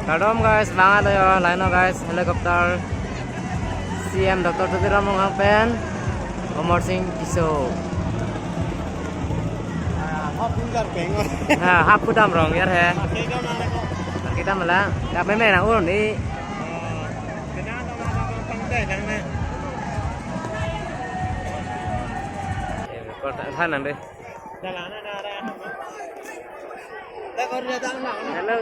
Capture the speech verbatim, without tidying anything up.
Kardom guys, bang alo yo, laino guys, helicopter C M Doctor Tuliram Ronghang pen Amarsing Tisso. Ah, hap pudam rong yar he. Kita malah, nggak memang nang urun di. Kor than nang deh. Hello.